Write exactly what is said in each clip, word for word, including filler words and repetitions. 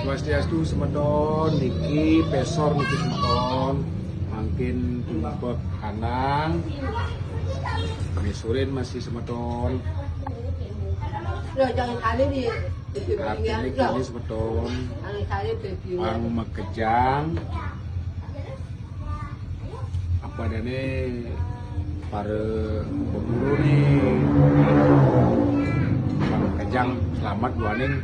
Swastiastu semeton, niki pesor niki semeton. Mangkin tumpek kandang. Mesurin masih semeton. Loh, jangan kali di di Artine loh. Kini semeton. Jangan kali di Wang makejang. Apa adane para pemburu nih. Wang makejang, selamat buaning.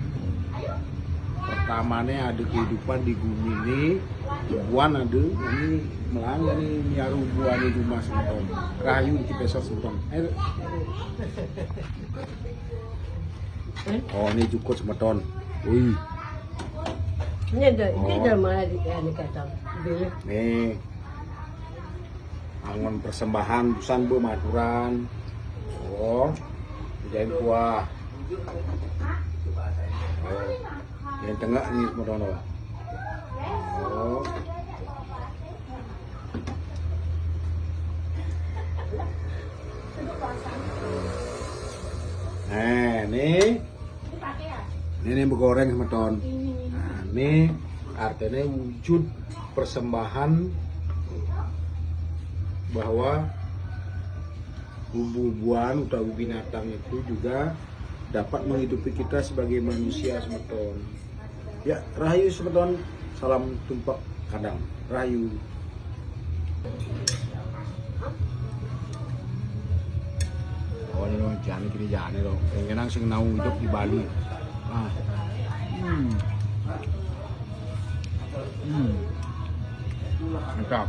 Pertamane ada kehidupan di gumi ini. Bubuhan ada, ini melanggar nih, miara bubuhan di rumah semeton. Rahayu niki pesor semeton. Eh, oh, ini jukut semeton. Wih, Ini ada, ini ada mana di, ya, di kata. Ini. Nih. Angon persembahan busan bu maturan. Oh, jain kuah. Oh, yang tengah nih semeton. Oh. Nah, nih. Ini nih goreng semeton. Nah, ini artinya wujud persembahan bahwa bubuhan utawi binatang itu juga dapat menghidupi kita sebagai manusia semeton. Ya, rahayu semeton, salam tumpek kandang. Rahayu. Oh, ini loh, jane kiri jane loh. Yang kenang sing nau hidup di Bali. Ah. Hmm. Hmm. Mantap.